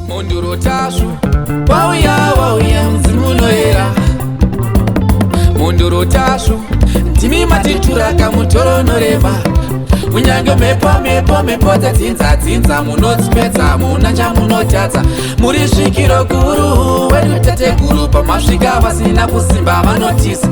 Mhondoro Tasvu wauya wauya mudzimu unoyera Mhondoro Tasvu ndimi matitura kamutoro norema kunyange mhepo mhepo mhepo dzadzinza dzinza munodzipedza muna chamunotadza muri svikiro guru wedu tateguru pamasvika vasina kusimba vanotiza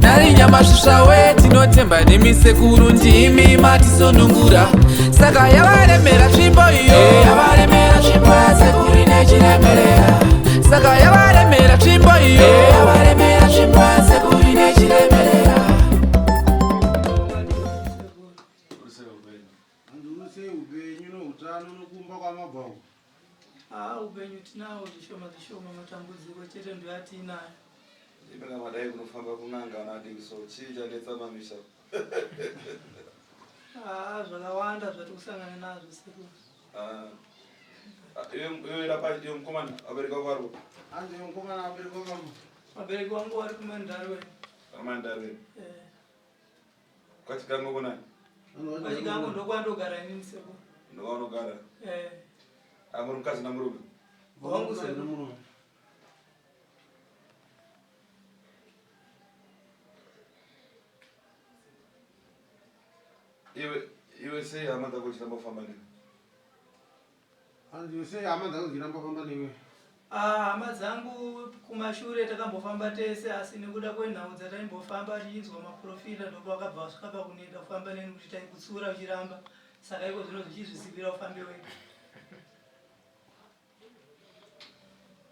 nari nyamasvisva we tinotemba nemi sekuru ndimi matisunungura saka yavaremera tsvimbo iyo yavaremera tsvimbo yasekuru ine chiremerera saka yavaremera tsvimbo iyo yavaremera tsvimbo yasekuru ine chiremerera. Hanzi upenyu noutano nokumba kwamabva uko. Haa upenyu tinawo zvishoma zvishoma matambudziko chete ndoyatiinayo. Imi kana madai kunofamba kun'anga ana Dikso chii chanetsa mamisha. Haa zvakawanda zvatiri kusangana nazvo sekuru. Ah. Iwe iwe rapa iwe mukomana vabereki vako vari kupi? Hanzi iwe mukomana vabereki vako vari kupi? Vabereki vangu vari kuMandarwe. Kumandarwe. Eh. Kwachigango kunani? Kwachigango ndokwandogara inini sekuru. Ndokwaunogara? Eh. Ah, muri mukadzi namurume? Wangu sekuru. Iwe iwe sei hama dzako uchiramba kufamba newe? Hanzi sei hama dzako dzichiramba kufamba newe? Ah, hama dzangu kumashure takambofamba tese asi nekuda kwenhau dzataimbofamba tichinzwa maprofita ndopavakabva vasvika pakuneta kufamba neni kuti taikutsura uchiramba saka iko zvino zvichizvisivira ufambe wega.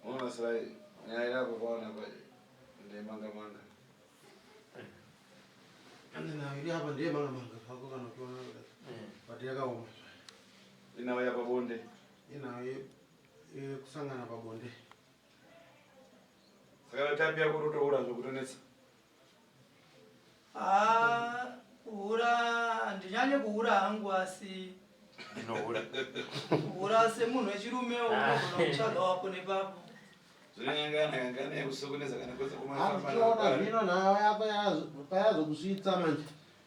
Unoona Sirai, nyaya yako paona apa ndeyemanga manga. Hanzi nhau iri apa ndeyemanga manga zvako kana uchiona kudai. But yakaoma zvayo. Inhau yapabonde. Inhau yekusangana pabonde. Saka type yako unotohura zvekutonetsa. Haa kuhura handinyanye kuhura hangu asi ndinohura kuhura semunhu wechirume unogona kutsvaga wapo nepapo. Zvinonyangana kangana yekusokoneza kana kwese Hanzi chiona zvino nhau yako payazokusvitsa manje.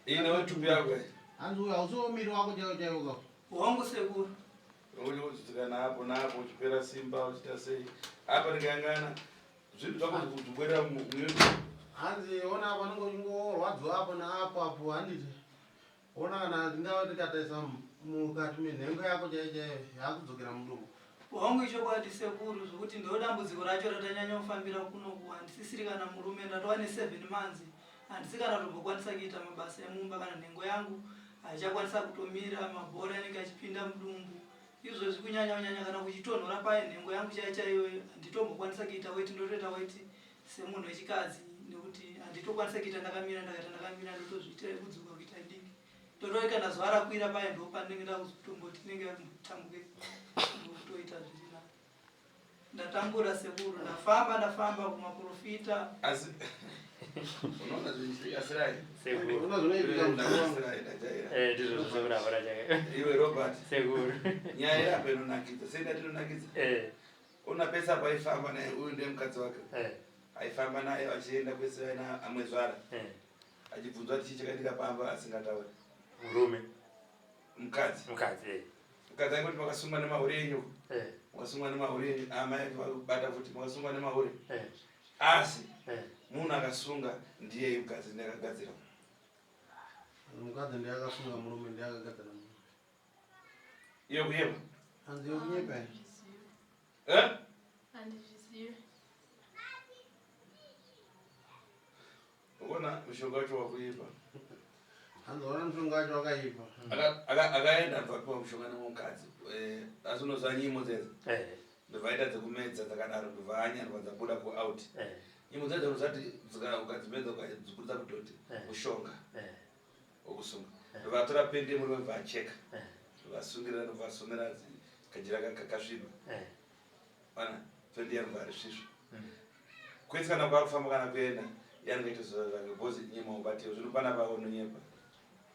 Ine wetumbi yako. Hanzi uyu hausiwo miri wako chaiwo chaiwo ka. Hongu sekuru. Uchidzika naapo naapo uchipera simba uchiita sei apa ndikangana Zvinhu zvako zvikudzokera muyoutube. Hanzi ona apa anenge uchingorwadziwa apo naapo apo handiti ona kana tingave tikatarisa mukati menhengo yako chaiyo chaiyo yakudzokera mudumbu. Hongu ichokwadi sekuru zvekuti ndo dambudziko racho ratanyanya kufambira kunoku handisisiri kana murume ndatova neseven months handisi kana kutombokwanisa kuita mabasa emumba kana nhengo yangu haichakwanisa kutomira mabhora anenge achipinda mudumbu Izvozvi kunyanya kunyanya kana kuchitonhora paye nhengo yangu chaiyo chaiyo handitombokwanisa kuita weti ndotoita weti semunhu wechikadzi nekuti handitokwanisa kuita ndakamira ndakaita ndakamira ndotozviitira yekudzoka kuita diki ndotoi kana zuva rakwira paye ndopandinenge ndakuzotomboti inenge yakumbotambuke ndokutoita zviri nani. Ndatambura sekuru ndafamba ndafamba kumaprofita. Asi unoona zvinhu asirai. Sekuru. Unoona zvinoitika mukuru. Eh ndizvo sekuru hapana chake. Iwe Robert. Sekuru. Nyaya yako inonakidza. Sei ndati inonakidza? Eh. Una pesa paifamba naye uyu ndiye mukadzi wake. Eh. Aifamba naye vachienda kwese vaina amwezvara. Eh. Achibvunzwa chii chakaitika pamba asingatauri. Murume. Mukadzi. Mukadzi eh. Mukadzi angoti makasungwa nemahure enyu. Eh. Makasungwa nemahure enyu. Amai ake vakubata futi makasungwa nemahure. Eh. Asi Eh. munhu akasunga ndiye mukadzi ndiye akagadzira. Mukadzi ndiye akasunga murume ndiye akagadzira murume. Iyo kunyepa. Hanzi iyo kunyepa. Eh? Handizvizivi. Ukaona mushonga wacho wakuipa. Hanzi ona mushonga wacho wakaipa. Akaenda ndobva apiwa mushonga nemukadzi. Eh, asi unoziva nyimo dzedza. Eh. Ndobva aita dzekumedza dzakadaro ndobva anya ndobva dzabuda kuout. Eh. Nyimo dzedza unozati ukadzimedza ukadzibudisa kudoti mushonga. Wokusunga. Ndobva atora pendi yemurume ndobva acheka. Ndobva asungirira ndobva asomera kajira kakasviba. Vana pendi yangu harisvisvi. Kwese kana kwakufamba kana kuenda yangaita zuva zvake because nyimo ubatiwe zvino pana pako unonyepa.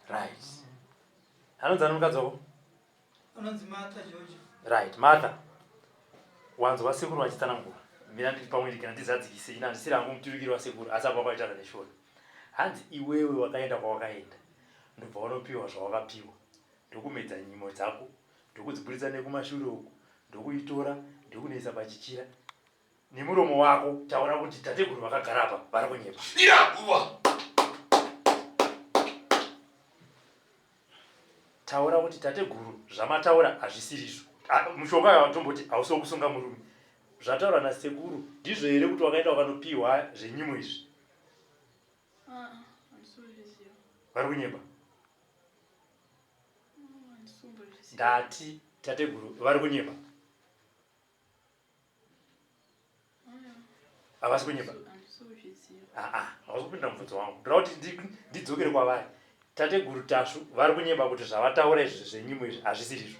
Right. Anonzi ani mukadzi wako? Anonzi Martha George. Right, Martha. Wanzwa sekuru vachitsanangura. Mira ndiri pamwe kana ndizadzikise ina handisiri hangu muturikiri wasekuru asi apa wakaitaura neshona. Hanzi iwewe wakaenda kwawakaenda ndobva wanopiwa zvawakapiwa ndokumedza nyimo dzako ndokudziburitsa nekumashure uku ndokuitora Ndikunoisa pachichira nemuromo wako taura kuti tateguru vakagara apa vari kunyepa. Taura kuti tateguru zvamataura hazvisirizvo. Ah, mushonga uyo watomboti hausi wekusunga murume. Zvataura nasekuru ndizvo here kuti wakaenda wakanopiwa zvenyimo izvi? Ah, handisi kuzviziva. Vari kunyepa. Handisi kumbozviziva. Ndati tateguru vari kunyepa. Havasi kunyepa. Handisi kuzviziva. Aa, hausi kupinda mubvunzo wangu. Ndoda kuti ndidzokere kwavari. Tateguru Tasvu vari kunyepa kuti zvavataura izvi zvenyimo izvi hazvisirizvo.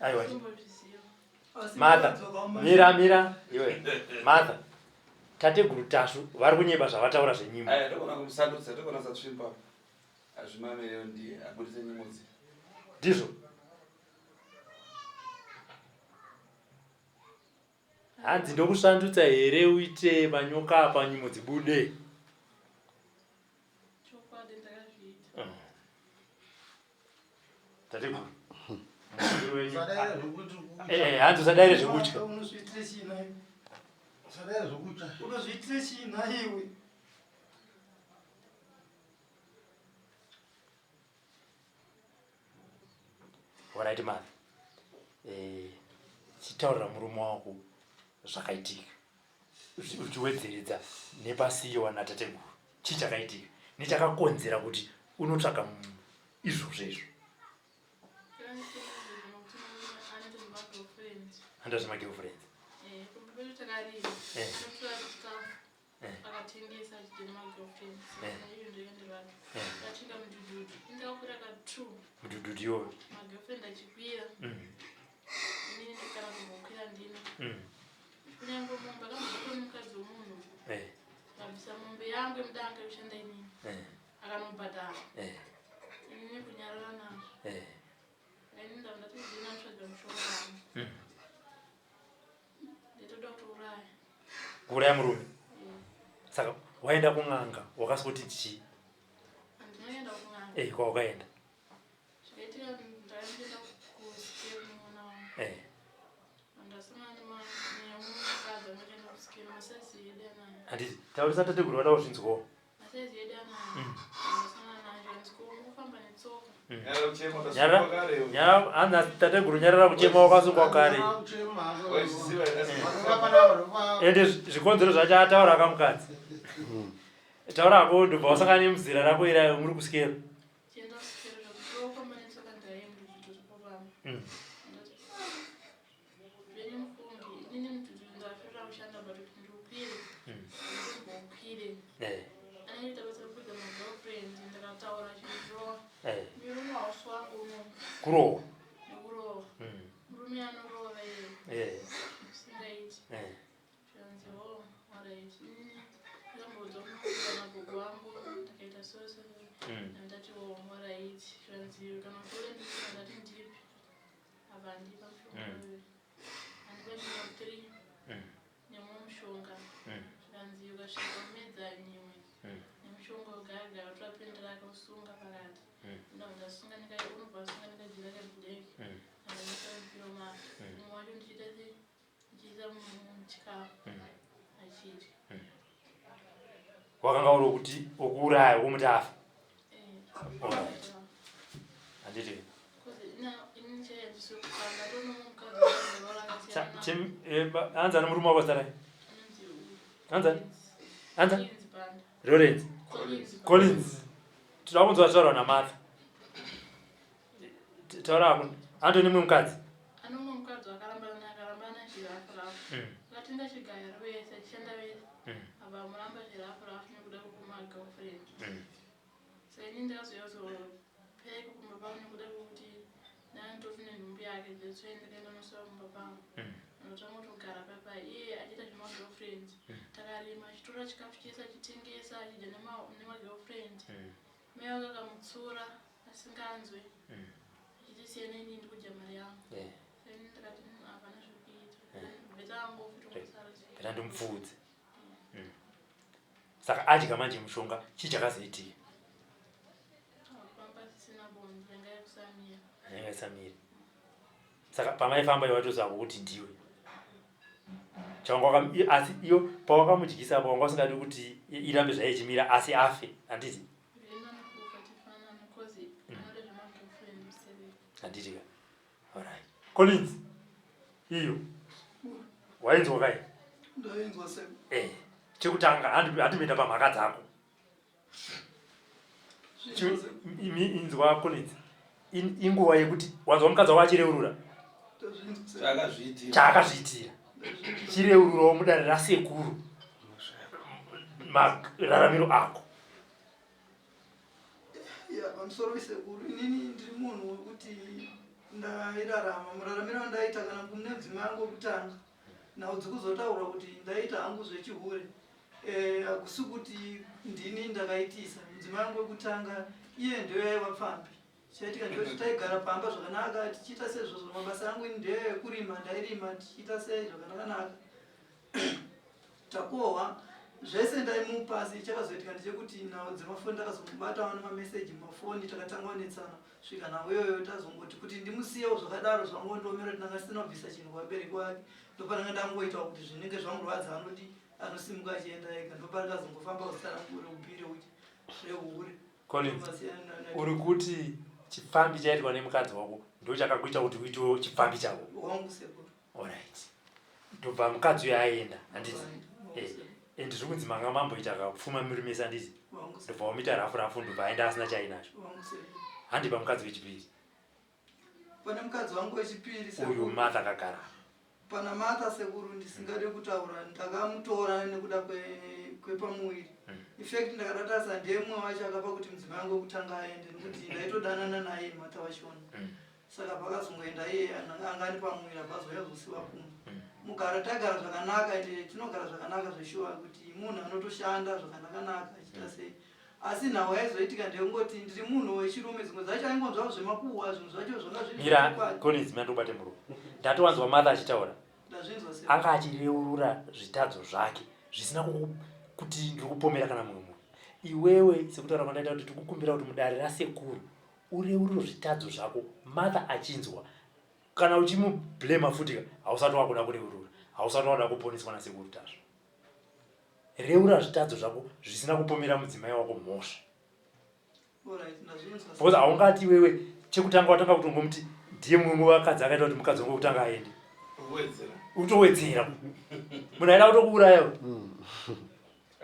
Aiwa. Aiwa. Handisi Martha, mira mira iwe. Martha. Tateguru Tasvu vari kunyepa zvavataura zvenyimo. Aya ndogona kumusandutsa, ndogona satsvimba. Azvimamire ndiye abudise nyimo dzi. Ndizvo. Hanzi ndokushandutsa here uite manyoka apa nyimo dzibude. Chokwadi ndakazviita. Tateguru. Mukuru wenyu. Usadaire zvekuti Eh, eh, hanzi usadaire zvekutya. Unozviitire chii nhai? Usadaire zvekutya. Unozviitire chii nhai iwe? Alright mother. Eh, chitaurira murume wako zvakaitika. Uchiwedzeredza nepasiyiwa natateguru. Chii chakaitika? Nechakakonzera kuti unotsvaga izvozvo izvo. Anoita zvemagirlfriends. Eh. Eh. Akatengesa achidya nemagirlfriends. Eh. Iyo ndoenderana. Eh. Ndachinga mudhudhudhu. Ndakakwira ka 2. Mudhudhudhu iwoyo. Magirlfriend achikwira. Inini ndikana kumbokwira ndini. Kunyange mombe akambotora mukadzi wemunhu. Eh. Akabvisa mombe yangu yemudanga yekushanda inini. Eh. Akanobhadhara. Eh. Inini kunyarara nazvo. Eh. Ini ndabva ndati ndina kutsvaga mushonga wangu. Nditoda kutouraya. Kuuraya murume. Saka waenda kun'anga wakasoti chii? Handinoenda kun'anga. Eh, kwawakaenda. Zvakaitika ndakaenda kusikero nemwana wangu. Eh. Ndasangana nemukadzi anotoenda kusikero masaizi edu anayo. Handiti taurisa tateguru vada kuzvinzwawo. Masaizi edu anayo. Ndasangana naye zvikanzi ko mukufamba netsoka. Nyarara kuchema Nyarara. utasungwa kare. Nyarara hanzi tateguru nyarara kuchema wakasungwa kare. Waizviziva here? Ende zvikonzero zvacho ataura akamukadzi. Taura hako ndobva wasangana nemuzera rako ira muri kusikero. Chienda kusikero zvakuti wofamba netsoka ndaenda zvitozvipopama. Ndati zvenyu mufungi inini mudhudhu ndafirira kushanda but kuti ndiukwire. Ndimbokwire. Eh. Anoita basa rekuudza magirlfriend ndakataura achindirova. Eh. Murume hausi wangu uno Kurohwa. nekurova. Murume anorova iye. Eh. Usingaiti. Eh. Zvikanzi oh alright. Inini ndakamboudzwa kana gogo wangu ndakaita so so. Ndati oh alright. Zvikanzi kana kure ndikuti ndati ndipi. Apa handipa mushonga uyu. Handipa nyimo 3 nemumwe mushonga. Zvikanzi ukasvika umedza nyimwe. Nemushonga ugara utora pendi rako usunga pakati. Ndabva ndasunga unobva wasunga nekajira keblack. Andaisa mupiro make. Mumwe wacho ndichiita sei? Ndichiisa muchikafu. Achidya. Wakanga uri wekuti wokuuraya womuti afa. Eh. Alright. Handiti. Cause inini chaiye handisi kufamba ndatoona mumwe mukadzi wangu akasiyana Hanzi ani murume wako zita rake? anonzi Hanzi ani? Hanzi ani? Collins Banda. Lawrence. Collins. Collins. Tinoda kunzwa zvataurwa naMartha. Taura hako. Antony mumwe mukadzi. Ano mumwe mukadzi wakarambana naye akarambana zvirafu rafu. Akatenga chigayaro vese achishanda vese. Apa amuramba zvirafu rafu nekuda kwekuma girlfriend. Saka inini ndakazouya kuzopeka kumba pangu nekuda kwekuti ndanga nenhumbu yake that's why ndakaenda nosara mumba pangu. Ndotanga kutogara papa iye achiita zvemagirlfriend. Takarima achitora chikafu chese achitengesa achidya nemagirlfriend. Mai vake akamutsura asinganzwe. Achiti siyana inini ndikudya mari yangu. Eh. Saka inini ndakati hapana zvekuita. Better angofa tongosara Pera ndimupfuudze. Saka adya manje mushonga chii chakazoitika? Pamba pasisina bonde yanga yakusamira. Yanga isamire. Saka pamaifamba iwe watoziva kuti ndiwe. Chawanga waka asi iyo pawakamudyisa apo wanga usingadi kuti irambe zvayo ichimira asi afe handiti? Handiti ka. Alright. Collins. Iyo. Wainzwa kai? Ndainzwa se. Eh. Chekutanga handi handimenda pamhaka dzako. Inzwa Collins. Inguva yekuti wanzwa mukadzi wako achireurura. Chaakazviitira. Chireururawo mudare rasekuru. Mararamiro ako. Ya, pamusoro pesekuru inini ndiri munhu wekuti ndairarama muraramiro andaita kana kune mudzimai wangu wekutanga nhau dzikuzotaurwa kuti ndaita hangu zvechihure eh, hakusi kuti ndini ndakaitisa mudzimai wangu wekutanga iye ndiyo yaiva pfambi chaitika ndechekuti taigara pamba zvakanaka tichiita sezvozvo mabasa angu ini ndiyo ekurima ndairima tichiita sei zvakanakanaka takohwa zvese ndaimupa asi chakazoitika ndechekuti nhau dzemafoni ndakazomubatawo nemameseji mumafoni takatanga kunetsana svika nhau iyoyo tazongoti kuti ndimusiyewo zvakadaro zvangondiomera kuti ndanga ndisina kubvisa chinhu kuvabereki wake ndopananga ndangoitawo kuti zvinenge zvangorwadza anoti anosimuka achienda ega ndopandazongofamba kuzita rangu reupire kuti zvehure Collins, uri kuti chipfambi chaitwa nemukadzi wako ndochakakuita kuti uitewo chipfambi chako? Wangu sekuru. Alright. Ndobva mukadzi uyo aenda, handiti? Eh, and zviri kunzi manga mamboita kapfuma muri mese handiti? Ndobva wamuita rafu rafu ndobva aenda asina chaainacho. Handi pamukadzi wechipiri. Pane mukadzi wangu wechipiri uyu Martha akagara. Pana Martha sekuru ndisingade kutaura ndakamutora nekuda kwepamuviri. In fact ndakatatarisa ndiye mumwe wacho akapa kuti mudzimai wangu wekutanga aende nekuti ndaitodanana naye Martha wachona. Saka pakazongoenda iye anga ane pamuviri apa azouya kuzosiwa kumba. Mugara tagara zvakanaka ende tinogara zvakanaka zveshuwa kuti munhu anotoshanda zvakanakanaka achiita sei. Asi nhau yaizoitika ndeyekungoti ndiri munhu wechirume dzimwe dzacho aingonzwawo zvemakuhwa zvinhu zvacho zvanga zviri Mira zvechokwadi. Collins mira ndikubate murume. Ndatowanzwa Martha achitaura. Ndazvinzwa sei? Anga achireurura zvitadzo zvake zvisina kuku kuti ndiri kupomera kana mumwe munhu. Iwewe sekutaura kwandaita kuti tikukumbira kuti mudare rasekuru ureurure zvitadzo zvako Martha achinzwa. Kana uchimublema futi ka hausati wakuda kureurura. Hausati wakuda kuponeswa nasekuru Tasvu. Reura zvitadzo zvako zvisina kupomera mudzimai wako mhosva. Because haungati iwewe chekutanga watanga kutongomuti ndiye mumwe wevakadzi akaita kuti mukadzi wangu wekutanga aende. Utowedzera. Munhu aida kutokuuraya.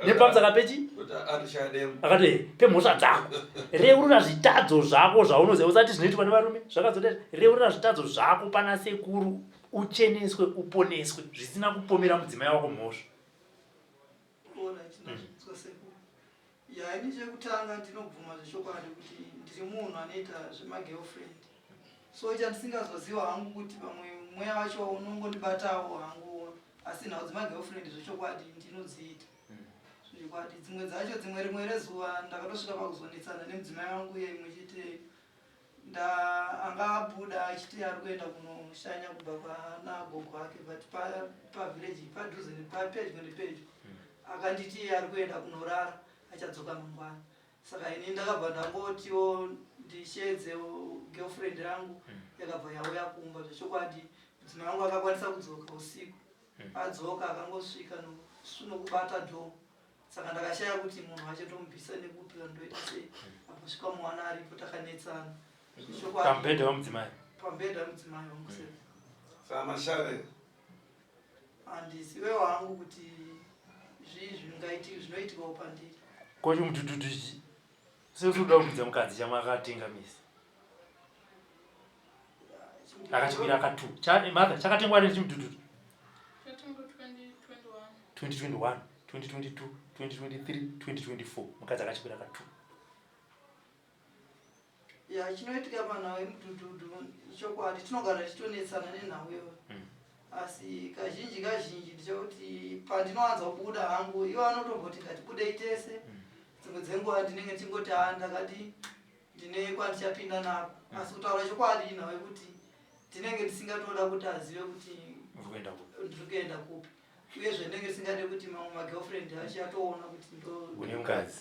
Nepamusaka pechi? Akati eh, pemhosva dzako. Reurura zvitadzo zvako zvaunoziva usati zvinoitwa nevarume zvakazodai. Reurura zvitadzo zvako pana sekuru ucheneswe uponeswe zvisina kupomera mudzimai wako mhosva. Ya ini chekutanga ndinobvuma zvechokwadi kuti ndiri munhu anoita zvemagirlfriend so chandisingazoziva hangu kuti pamwe mweya wacho unongondibatawo hangu asi nhau dzemagirlfriend zvechokwadi ndinodziita zvechokwadi dzimwe dzacho dzimwe rimwe rezuva ndakatosvika pakuzonetsana nemudzimai wangu uye imwe chete Nda anga abuda achiti ari kuenda kunoshanya kubva kwana gogo ake but pavillage pa padhuze nepedyo nepedyo hmm. akanditi iye ari kuenda kunorara achadzoka mangwana saka ini ndakabva ndangotiwo ndisheedze girlfriend rangu hmm. yakabva yauya kumba zvechokwadi mudzimai wangu akakwanisa kudzoka usiku hmm. adzoka akangosvika nokubata door Saka ndakashaya kuti munhu wacho tomubvisa nekupi kana ndoita sei apo svika muwana aripo takanetsana. Chokwadi. Pamubhedha wemudzimai. Pamubhedha wemudzimai wangu mm. sei. Saka mashave. Handizive wangu kuti zvii zvingaitiki zvinoitikawo pandiri. Ko chimudhudhudhu ichi sekuda kukwidza mukadzi chamakatenga misi. Akachikwira akatu. Cha mother chakatengwa rini chimudhudhudhu? 2021 2022 2023 2024 mukadzi akachikwira ka2 ya chinoitika panhau yemudhudhudhu chokwadi tinogara tichitonetsana nenhau iyoyo mm. asi kazhinji kazhinji ndechekuti pandinowanza kubuda hangu ivo vanotomboti ngatibudei tese mm. dzimwe dzenguva ndinenge ndichingoti ha ndakati ndine kwandichapinda nako mm. asi kutaura chokwadi inhau yekuti ndinenge ndisingatoda kuti azive kuti ndiri kuenda kupi uyezve ndinenge ndisingade kuti mamwe magirlfriend acho atoona kuti ndo une mukadzi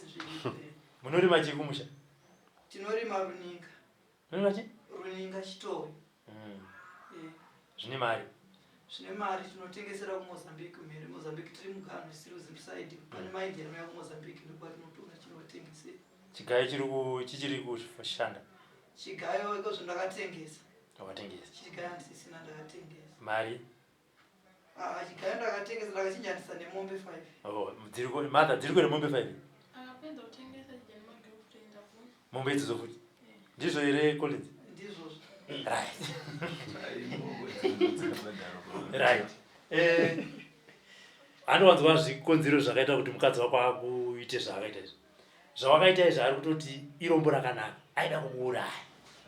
munorima chii kumusha tinorima runinga munorima chii? Runinga Chitowe. Eh. Zvine mari? Zvine mari, tinotengesera kuMozambique mhiri Mozambique, tiri muganhu isiri kuZimside. Pane maindi anouya kuMozambique, ndokwatinotora chinotengesera. Chigayo chiri chichiri kushanda? Chigayo ikozvo ndakatengesa. Wakatengesa? Chigayo handisisina, ndakatengesa. Mari? Ah, chigayo ndakatengesa, ndakachinjanisa nemombe 5. Oh, dziri ku mother, dziri kune mombe 5? Akapedza kutengesa chija nemagirlfriend apo. Mombe idzodzo futi? Ndizvo here, Collins? Ndizvozvo. Right. Handiwanzwa zvikonzero zvakaita kuti mukadzi wako akuite zvaakaita izvi. Zvawakaita izvi ari kutoti irombo rakanaka, aida kukuuraya.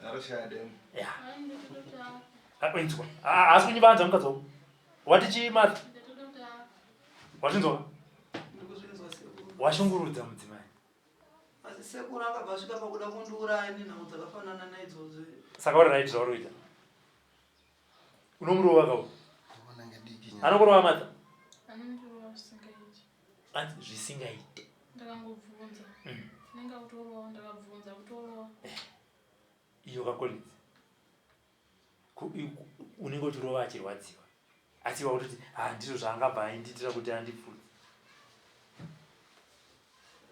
Aroshaya demo. Ya. Hayi, ndatoda kuti afe. Ah, inzwa. Ah, haasi kunyivanza mukadzi wako. Wati chii, Martha? Ndatoda kuti afe. Wazvinzwa? Ndikuzvinzwa, sekuru. Washungurudza mudzimai. Asi sekuru, akabva asvika pakuda kundiuraya nenhau dzakafanana naidzodzo. Saka uri right zvauri kuita. Unomurova kawo? Unenge diki nyaya. Anokurova, Martha? Anondirova zvisingaiti. Anzi zvisingaite. Ndakangobvunza. Ndinenge kutorovawo, ndakabvunza kutorova. Iyo kaCollins, unenge uchirova achirwadziwa, asi iwa kutoti ha, ndizvo zvaangabva aindiitira kuti andipfudze.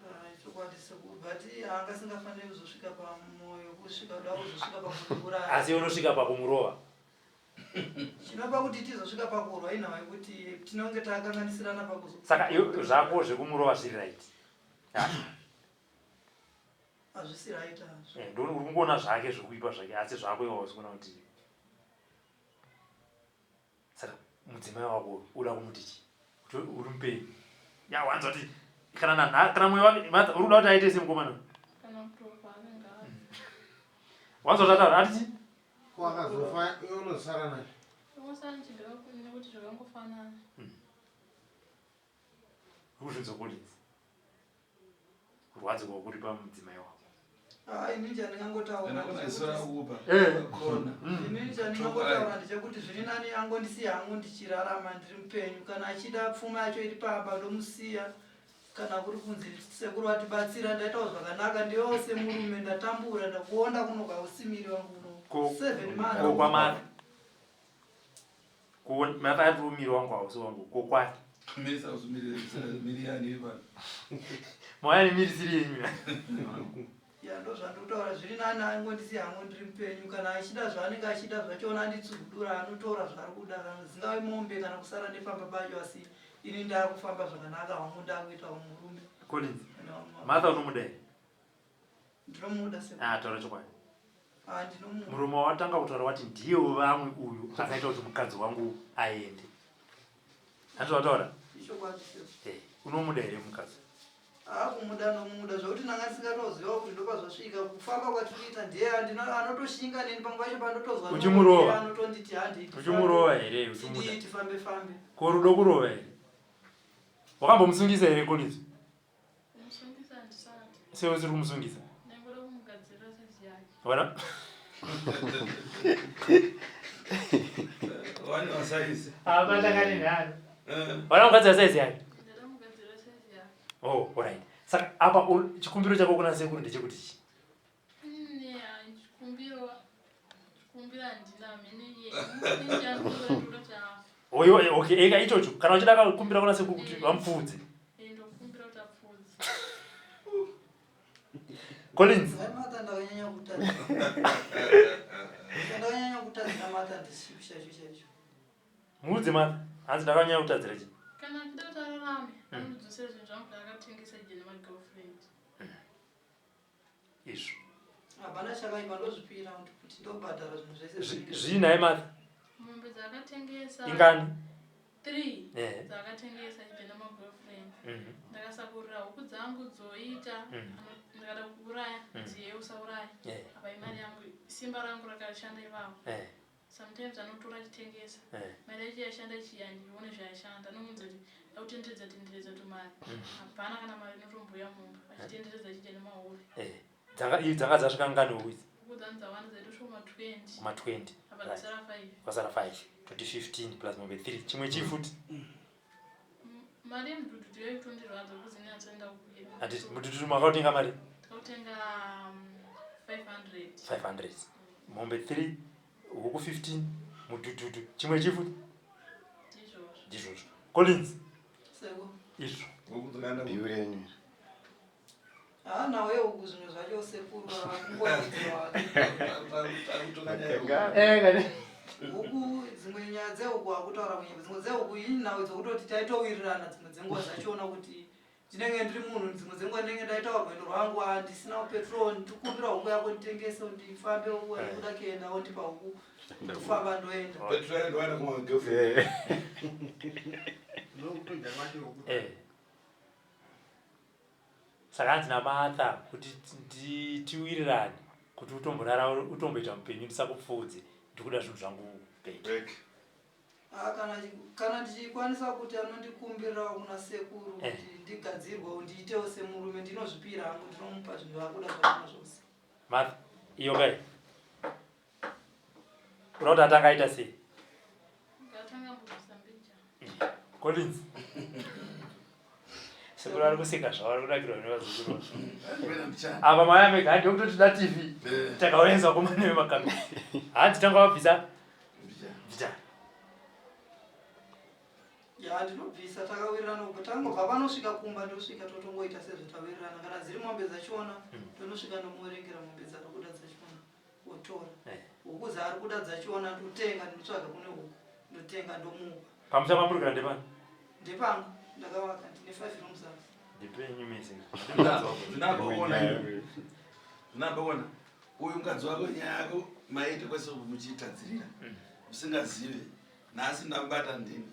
Ah, chokwadi sekuru, but anga asingafaniri kuzosvika pamwoyo kusvika kuda kuzosvika pakundiuraya. Asi unosvika pakumurova. Chinopa kuti tizosvika pakurwa inhau yekuti tinonge takanganisirana pakuzo. Saka iwe zvako zvekumurova zviri right? Hazvisi right hazvo. Uri kungoona zvake zvekuipa zvake, asi zvako iwa usikuona kuti. Saka mudzimai wako uda kumuti chii? Kuti uri mupenyu ya wanzwa kuti kana kana mwoyo wake. Martha, uri kuda kuti aite semukomana? Kana kutofa anenge afa. Wanzwa zvataura, ati chii? Ko akazofa, iwe unozosara naye? Ndongosara ndichigara kuni nekuti zvakangofanana. Uri kuzvinzwa, Collins, kurwadziwa kuri pamudzimai wako? Ah, inini chandingangotaura Kana isora kupa. Kona. Inini chandingangotaura ndechekuti zviri nani angondisiya hangu ndichirarama ndiri mupenyu. Kana achida pfuma yacho iri pamba, ndomusiya. Kana kuri kunzi sekuru vatibatsira, ndaitawo zvakanaka. Ndiwewo semurume, ndatambura, ndakuonda kuno kwausimiri wangu uno 7 months. Ko kwaMartha? Ko Martha ari miri wangu hausi wangu, ko kwake? Mesa usumire miriyani ipano. Mauya nemiri siri yenyu. Ya, ndo zvandikutaura, zviri nani angondisiya hangu ndiri mupenyu. Kana achida zvaanenge achida zvachona, anditsugudura, anotora zvaari kuda, kana dzingave mombe kana kusara nepamba pacho, asi ini ndaakufamba zvakanaka wangu, ndaakuitawo murume. Collins, Kana Martha unomuda here? Ndinomuda se. Ah, taura chokwadi. Ah, ndinomuda. Murume watanga kutaura wati ndiye vamwe uyu akaita kuti mukadzi wangu aende, handizvo wataura? Ichokwadi se. Unomuda here mukadzi? Ah, kumuda ndomuda, zvokuti ndanga ndisingatoziva kuti ndopazvasvika. Kufamba kwatiri kuita ndiye anotoshinga neni pamwe pacho pandotozwa. Uchimurova? Anotonditi handi. Uchimurova here uchimuda? Tidii, tifambe fambe. Ko rudo kurova here? Wakambomusungisa here, Collins? Kumusungisa handisati. Sei usiri kumusungisa? Ndingoda kumugadzirira size yake. Wana. Wani wasaizi. Apatakani. Wana kugadzira size yake. Ndada kumugadzirira size yake. Oh, alright. Saka apa chikumbiro chako kuna sekuru ndechekuti chii? Ne, chikumbiro handina mene iye. Ndinoda kuti afe. Oyo, okay, eka ichocho kana uchida kukumbira kuna sekuru kuti vamupfudze. Ndokumbira kuti apfudze. Collins. Hai Martha, ndakanyanya kutadzira, ndakanyanya kutadzira Martha, ndisipi chaicho chaicho. Muudze Martha, hanzi ndakanyanya kutadzira chii? Kana achida kuti ararame, anodzosera zvinhu zvangu zvaakatengesa ije nemagirlfriend. Izvo. Hapana chakaipa, ndozvipira kuti ndobhadhara zvinhu zvese Zvii nhai, Martha? Mombe dzaakatengesa. Ingani? Three. Eh. Dzaakatengesa ije nemagirlfriend. Ndakasakurira huku dzangu dzoita. Ndakada kuuraya, dziye usauraya. Apa imari yangu, simba rangu rakashanda ivavo. Sometimes anotora achitengesa. Mari yacho yashanda chiyandione zvayashanda, anomunza kuti akutenderedza tenderedza tumari. Hapana kana mari inotomboya mumba, achitenderedza achidya nemahure. Dzanga dzasvika ngani huku idzi? Huku dzangu dzawanda, dzaitosvika kuma 20. Kuma 20. Apa dzasara 5. Kwasara 5, 2015 plus mombe 3, chimwe chii futi? Mari yemudhudhudhu yaikutondirwadza kuzi inatsoenda kukwira. Handiti mudhudhudhu makautenga mari? Takautenga 500. 500. Mombe 3, huku 15, mudhudhudhu, chimwe chifu ndizvozvo. Collins. Seko. Izvo. Biu renyu. Ah, nawe huku zvimwe zvacho sekuru vakungoidzwa. Eh, Huku dzimwe nyaya dzehuku akutaura kunyepa dzimwe dzehuku ini nawe dzokutoti taitowirirana dzimwe dzenguva dzachona kuti ndinenge ndiri munhu dzimwe dzenguva ndinenge ndaitawo rwendo rwangu ah, ndisina petrol ndikumbira huku yako nditengese ndifambe ndikuda kuenda wondipa huku ndofamba ndoenda Eh. Saka hanzi naMartha kuti tiwirirane kuti utomborara utomboita mupenyu ndisakupfuudze ndikuda zvinhu zvangu back. Ah, kana kana ndichikwanisa kuti anondikumbirirawo kuna sekuru eh. kuti ndigadzirwewo ndiitewo semurume ndinozvipira hangu ndinomupa zvinhu zvakuda zvakona zvose. Martha iyo kai unoda kuti atanga aita sei? Collins. Sekuru ari kuseka zvavo ari kunakirwa nevazukuru. Apa mai amega handi yokutoti da TV. Eh. Takaoenza komana vemakamera. Hanzi tanga wabvisa. Bvisa. Ya ndinobvisa takawirirana uko tangobva panosvika kumba ndosvika totongoita sezvatawirirana kana dziri mombe dzachiona hmm. tonosvika ndomuverengera mombe dzari kuda dzachiona otora eh. huku dzaari kuda dzachiona ndotenga ndinotsvaga kune huku ndotenga ndomupa pamusha pamuri kana ndepani ndepangu ndakavaka ndine five rooms house ndepenyu mese ndinabaona uyu mukadzi wako nyaya yako maite kwese muchiitadzirira mm. musingazive nhasi ndamubata ndini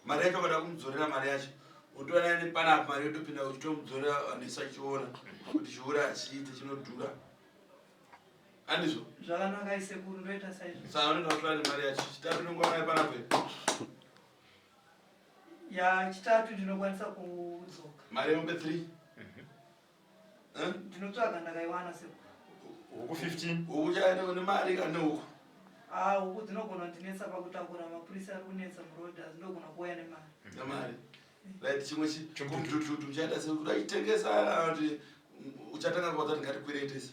mari yacho ukada kumudzorera mari yacho utoona nepanapa mari yotopinda uchitomudzorera vanhu isachiona kuti chihure hachiite chinodhura Andizvo? Zvakanaka isekuru ndoita saizvo. Saka unoenda kutora nemari yacho. Chitatu ndinongwana nayo panapa here? Ya chitatu ndinokwanisa kudzoka. Mari yemombe 3. Eh? Ndinotsvaga ndakaiwana sekuru. Huku 15. Huku chaenda nemari kana huku? Ah, huku dzinogona kundinetsa pakutakura mapurisa ari kunetsa muroad dzinogona kuuya nemari. Nemari. Right chimwe chi kumdududu uchaita sei uchaitengesa kana kuti uchatanga kuwadza kuti ngatikweretese.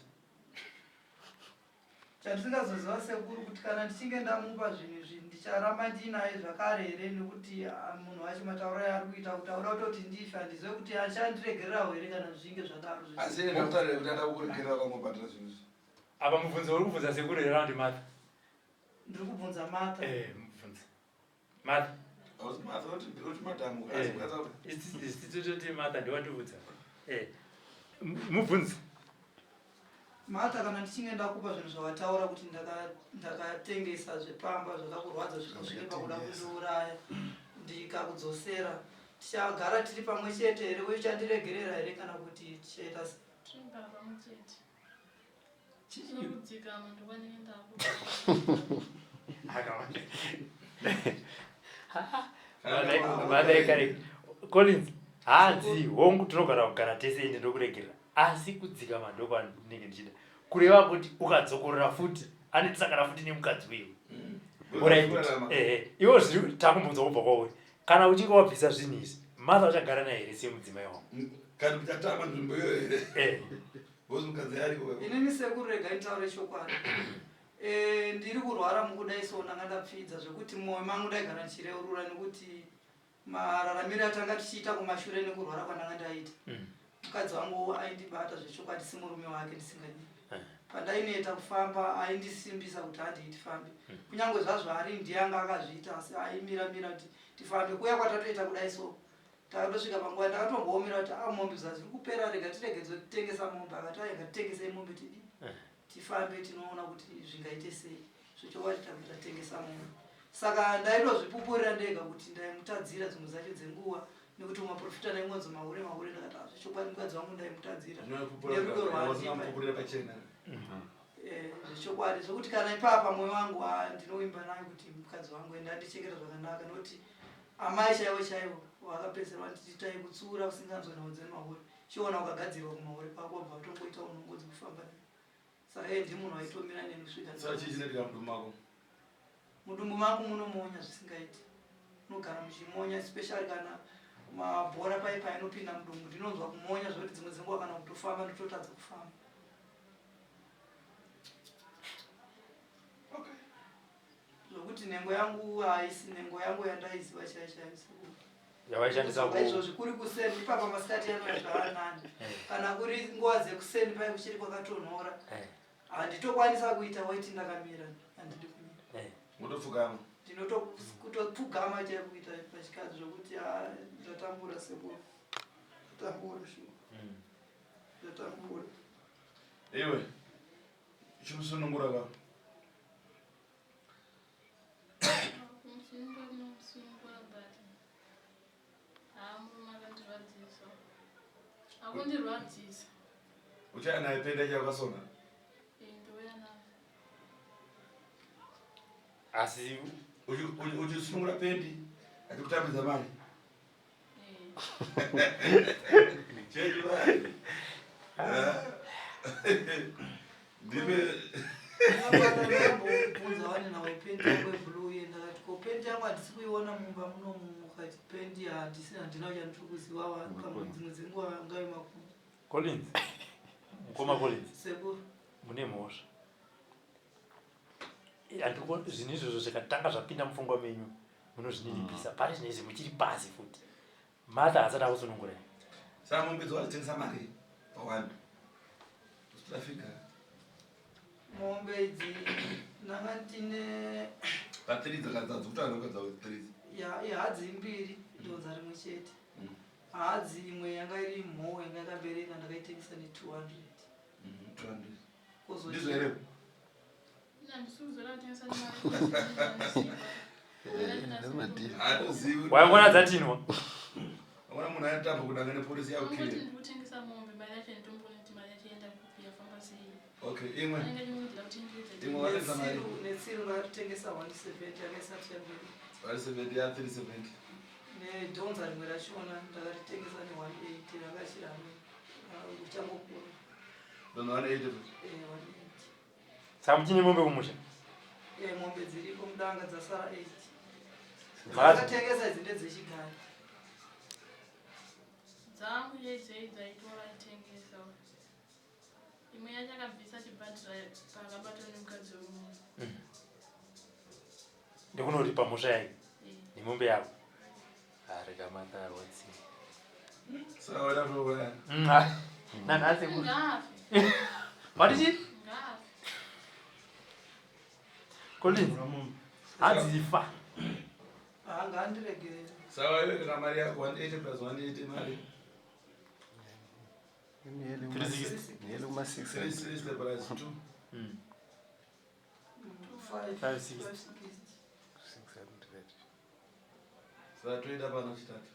Chandisingazoziva sekuru kuti kana ndichinge ndamupa zvinhu izvi ndicharamba ndiinaye zvakare here nekuti ah, munhu wacho matauro aari kuita kuti auda kutoti ndife handizive kuti achandiregererawo here kana zvichinge zvadaro Asi ine ndakutaurira kuti ada kukuregerera kwangobhadhara zvinhu izvi. Apa mubvunzo uri kubvunza sekuru here kana kuti Martha? Ndiri kubvunza Martha. Eh, mubvunze. Martha. Hausi Martha, uti madam, eh, tototi Martha ndiwandibvunza. Eh, mubvunze. Martha, kana ndichinge ndakupa zvinhu zvawataura kuti ndakatengesa zvepamba zvakakurwadza zvikasvike pakuda kundiuraya ndikakudzosera tichagara tiri pamwe chete here uye uchandiregerera here kana kuti tichaita sei? Tinogara pamwe chete. Tinokudzikama ndokwanenge ndaku. Akawanda. Collins, hanzi hongu tinogara kugara tese ende ndokuregerera asi kudzikama ndokwandinenge ndichida kureva kuti ukadzokorora futi anetsakana futi nemukadzi wewe mm. Ehe iwo zviri takumbunza kubva kwauri kana uchinge wabvisa zvinhu izvi martha uchagara naye here semudzimai wangu mm. kana uchatama nzvimbo iyoyo here eh. Inini sekuru regai nditaure chokwadi. Eh, ndiri kurwara mukudai so ndanga ndapfidza zvekuti mumwoyo mangu ndaigara ndichireurura nekuti mararamiro atanga tichiita kumashure nekurwara kwandanga ndaita mm. mukadzi wangu aindibata zvechokwadi semurume wake ndisinganyii eh. pandaineta kufamba aindisimbisa kuti handii tifambe mm. kunyange zvazvo ari ndiye anga akazviita asi aimiramira kuti tifambe kuya kwatatoita kudai so Takatosvika panguva ndakatomboomera kuti ah mombe zvaziri kupera rega tirege dzotengesa mombe akati ayi ngatitengesei mombe tidi eh. tifambe tinoona kuti zvingaite sei zvechokwadi tabva tatengesa mombe saka ndaitozvipupurira ndega kuti ndaimutadzira dzimwe dzacho dzenguva nekuti maprofita ndaingonzi mahure mahure ndakati ah, zvechokwadi mukadzi wangu ndaimutadzira nerudo rwaandipa eh, zvechokwadi zvekuti kana ipapa mwoyo wangu ah, ndinovimba nayo kuti mukadzi wangu ende andichengeta zvakanaka nokuti Amai chaivo chaivo vakapedzisira vanditi taikutsiura usinganzwe nhau dzemahure chiona ukagadzirwa kumahure kwako wabva watongoita unongo dzekufamba naye saka iye ndiye munhu waitomira neni kusvika Saka chii chinoitika mudumbu mako? Mudumbu mangu munomonya zvisingaiti munogara muchimonya especially kana mabhora paye painopinda mudumbu ndinonzwa kumonya zvekuti dzimwe dzenguva kana kutofamba ndototadza kufamba. Nekuti nhengo yangu haisi nhengo yangu yandaiziva chaiyo chaiyo sekuru. Yavaishandisa ku Izvozvi kuri kuseni ipapa masikati anozvaanani. Eh. Kana kuri nguva dzekuseni paye kuchiri kwakatonhora. Eh. Handitokwanisa kuita weti ndakamira. Handidi kumira. Eh. Motopfugama. Ndinotopfugama chaipo kuita pachikadzi zvokuti ah, ndatambura sekuru. Ndatambura shuwa. Ndatambura. Iwe. Chimusunungura ka. Kumusunungura ndinomusunungura but haa murume akandirwadzisa. Akundirwadzisa. Uchaya naye penda chakasona. Eh, ndouya nayo. Asi Uchisunungura pendi achikutambidza mari. Eh. Chechi mari. Ndime Ndakambobvunza wani nawe pendi yangu yeblue iye ndakati ko pendi yangu handisi kuiona mumba munomu mukati pendi handisi handina chandiri kuziva pamwe dzimwe dzenguva angave makumbo. Collins. Mukoma Collins. Sekuru. Mune mhosva. Handiko zvinhu izvozvo zvikatanga zvapinda mupfungwa menyu munozvininipisa. Pari zvino izvi muchiri pasi futi. Martha haasati akusunungura. Saka mombe dzawazitengesa mari pawanda. Traffic. Mombe idzi ndanga ndine Pa3 dzakadza dzikutaura nokadza 3. Ya ihadzi mbiri dhonza rimwe chete. Hadzi imwe yanga iri mhou yanga yakabereka ndakaitengesa ne 200. 200. Ndizvo here? Hatozivi. Waingona dzatinwa. Waona munhu anotamba kudanga nepolisi yakukira. Okay, imwe. Imwe watengesa mari. Netsiru ndakatengesa 170 yanga isati yabereka. 170 ya 370. Nedhonza rimwe rachona ndakaritengesa ne 180 ranga richiri richangokura. Dhonza 180. Eh, 180. Saka muchine mombe kumusha? Eh, mombe dziripo mudanga dzasara 8. Mhadzi. Dzakatengesa idzi ndedzechigari. Dzangu yedzei dzaitora aitengesa. Imwe yacho akabvisa chibhadhira paakabatwa nemukadzi wemunhu. Ndikunoripa mhosva yake Eh. nemombe yako. Arega Martha arwadziwa. Saka wena toona. Nanhasi kuti. Ngaafe. Mati chii? Ngaafe. Collins. Hanzi ifa. Ah, ngaandiregerere. Saka iwe kana mari yako 180 plus 180 mari. 360. Nearly kuma 600. 360 plus 2. 5 560. 560. 600. Saka toenda pano chitatu.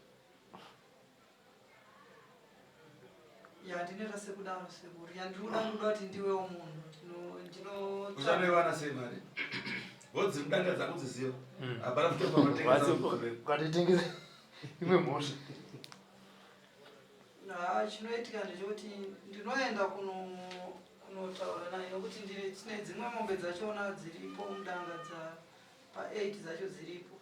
Ya ndinoita sekudaro sekuru. Yandinoda ndinoda kuti ndiwewo munhu. Ndino ndino Uchanoiwana sei mari? Godzi mudanga dzako dziziva. Hapana futi panotengesa. Ukatitengesa imwe mhosva. Ha, chinoitika ndechekuti ndinoenda kuno kunotaura naye nokuti ndine tine dzimwe mombe dzachona dziripo mudanga dza pa 8 dzacho dziripo.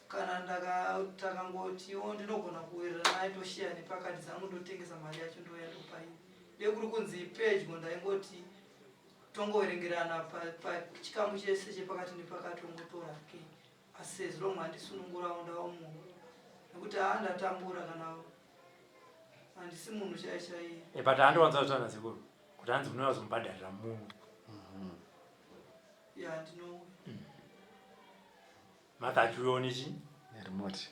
Kana ndaka takangotiwo ndinogona kuwirirana naye toshiya nepakati dzangu ndotengesa mari yacho ndouya ndopa iye. Dei kuri kunzi pedyo ndaingoti tongoverengerana pachikamu chese chepakati nepakati ongotora ke. Asi sezvo mwandisunungurawo ndawo munhu nekuti haa ndatambura kana handisi munhu chaiye chaiye. Eh, but handiwanza kutaura nasekuru kuti hanzi unouya kuzomubhadharira munhu. Ya ndinouya. Martha achiuyawo nechi? Neremote.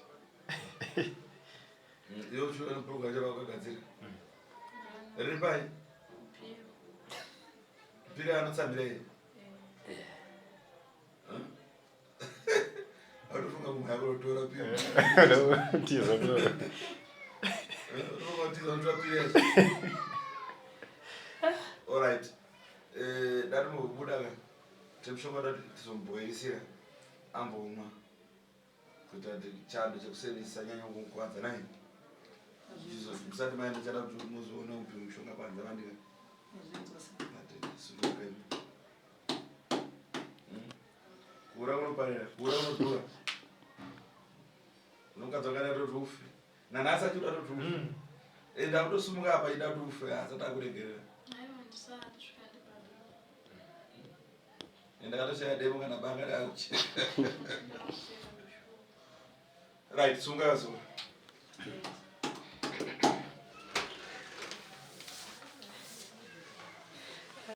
Iwe uchiona program yacho vakagadzira. Riri pai? Piro. Piro anotsamira iye. Eh. Autofunga kumwe yako unotora piro. Tiza kutora. Unofunga kutiza unotora piro yacho. Alright. Eh, dati mubuda ka. Temushonga dati tizomboisira ambomwa. Kuita kuti chando chekuseni chisanyanya kukuvadza naye. Musati maenda chada kuti muzoona upi mushonga panze vandika. Zvinzwa sei? Kura unoparira, kura unodhura. Unokadzi wakada toti ufe. Nanhasi achikuda toti ufe. Enda kutosimuka apa achida kuti ufe asati akuregerera. Aiwa ndisati svika ndibhadhara. Ndakatoshaya demo kana banga ndakucheka. Right, sunga kazuva.